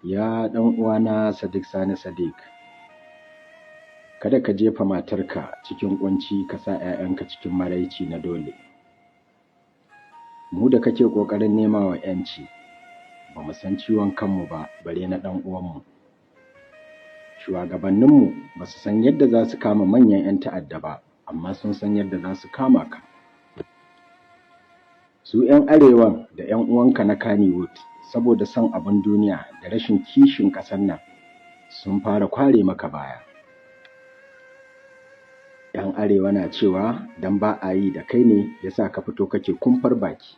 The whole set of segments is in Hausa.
Ya ɗan uwana Sadiq Sani Sadiq, kada ka jefa matarka cikin ƙunci ka sa 'ya'yanka cikin maraici na dole. Mu da kake ƙoƙarin nema wa 'yanci, ba mu san ciwon kanmu ba bare na ɗan uwanmu. Shuwagabanninmu ba su san yadda za su kama manyan 'yan ta'adda ba, amma sun san yadda za su kama ka. Su 'yan arewan da 'yan uwanka na Kannywood, saboda son abin duniya da rashin kishin ƙasar nan, sun fara kware maka baya. 'Yan arewa na cewa don ba a yi da kai ne ya sa ka fito kake kumfar baki.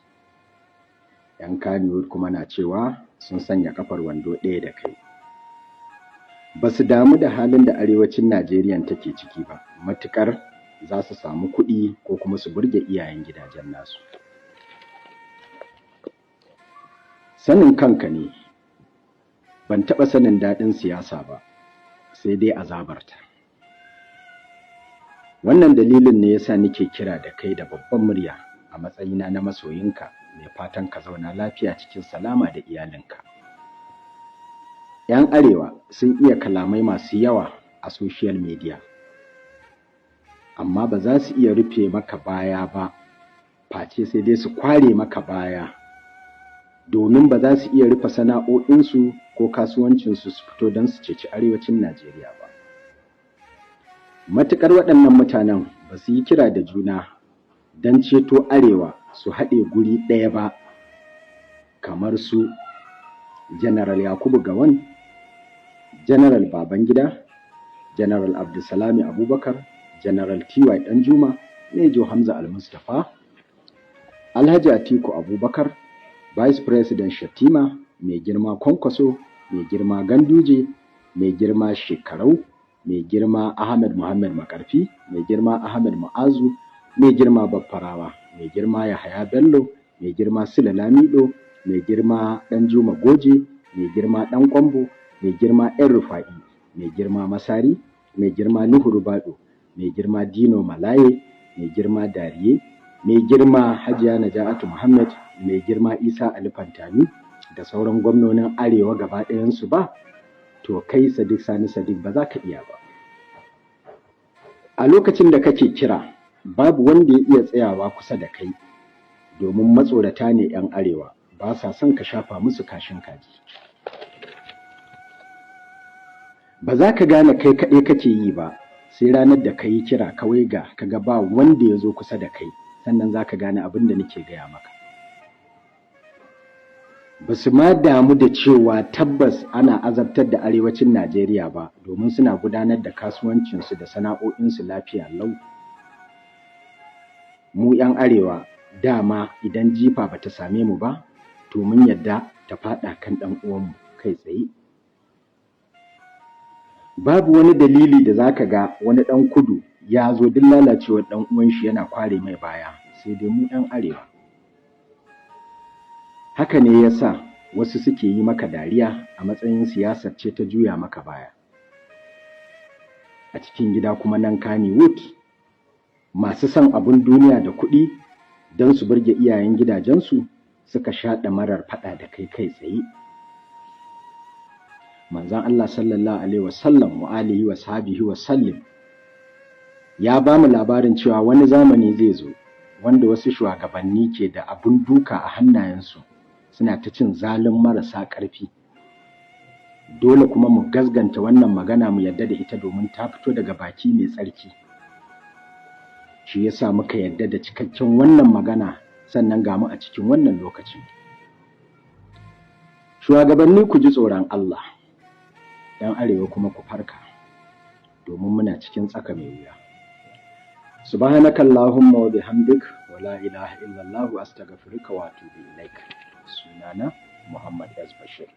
'Yan Kannywood kuma na cewa sun sanya ƙafar wando ɗaya da kai. Ba su damu da halin da arewacin Najeriya take ciki ba, matuƙar za su samu kuɗi ko kuma su burge iyayen gidajen nasu. Sanin kanka ne, ban taɓa sanin daɗin siyasa ba, sai dai azabarta. Wannan dalilin ne yasa nake kira da kai da babban murya a matsayina na masoyinka mai fatan ka zauna lafiya cikin salama da iyalinka. 'Yan arewa sun iya kalamai masu yawa a social media, amma ba za su iya rufe maka baya ba, face sai dai su kware maka baya, domin ba za su iya rufe sana'o'insu ko kasuwancinsu su fito don su ceci arewacin Najeriya ba. Matuƙar waɗannan mutanen ba su yi kira da juna don ceto arewa su haɗe guri ɗaya ba, kamar su General Yakubu Gowon, General Babangida, General Abdulsalami Abubakar, General T.Y. Danjuma, Major Hamza Al-Mustapha, Alhaji Atiku Abubakar, Vice President Shettima, mai girma Kwankwaso, mai girma Ganduje, mai girma Shekarau, mai girma Ahmed Muhammad Makarfi, mai girma Ahmed Mu'azu, mai girma Baffarawa, mai girma Yahaya Bello, mai girma Sule Lamido, mai girma Danjuma Goje, mai girma Ɗan Kwambo, mai girma El Rufa'i, mai girma Masari, mai girma Nuhu Ribadu, mai girma Dino Melaye, mai girma Dariye, mai girma Hajiya Naja'atu Muhammad, mai girma Isa Ali Fantami da sauran gwamnonin arewa gaba ɗayansu ba, to kai Sadiq Sani Sadiq ba za ka iya ba. A lokacin da kake kira, babu wanda ya iya tsayawa kusa da kai, domin matsorata ne 'yan arewa, ba sa son ka shafa musu kashin kaji. Ba za ka gane kai kaɗai kake yi ba, sai ranar da ka yi kira kawai ga ka ga ba wanda ya zo kusa da kai, sannan za ka gane abin da nake gaya maka. Ba su ma damu da cewa tabbas ana azabtar da arewacin Najeriya ba, domin suna gudanar da kasuwancinsu da sana'o'insu lafiya lau. Mu 'yan arewa dama idan jifa bata same mu ba, to mun yadda ta faɗa kan ɗan uwanmu kai tsaye. Babu wani dalili da za ka ga wani ɗan kudu ya zo duk lalacewar ɗan uwan shi yana kware mai baya, sai dai mu 'yan arewa. Haka ne ya sa wasu suke yi maka dariya a matsayin siyasar ce ta juya maka baya. A cikin gida kuma nan Kannywood, masu son abin duniya da kuɗi don su burge iyayen gidajensu suka sha ɗamarar faɗa da kai kai tsaye. Manzon Allah sallallahu alaihi wasallam wa alihi wa sahbihi wa sallim ya ba mu labarin cewa wani zamani zai zo wanda wasu shugabanni ke da abun duka a hannayensu suna ta cin zalin marasa ƙarfi. Dole kuma mu gasganta wannan magana mu yarda da ita domin ta fito daga baki mai tsarki. Shi yasa muka yarda da cikakken wannan magana, sannan ga mu a cikin wannan lokacin. Shugabanni ku ji tsoron Allah, 'yan arewa kuma ku farka, domin muna cikin tsaka mai wuya. Subhanakallahumma wa bihamdik wa la ilaha illallah astaghfiruka wa atubu ilaik. Sunana Muhammad S. Bashir.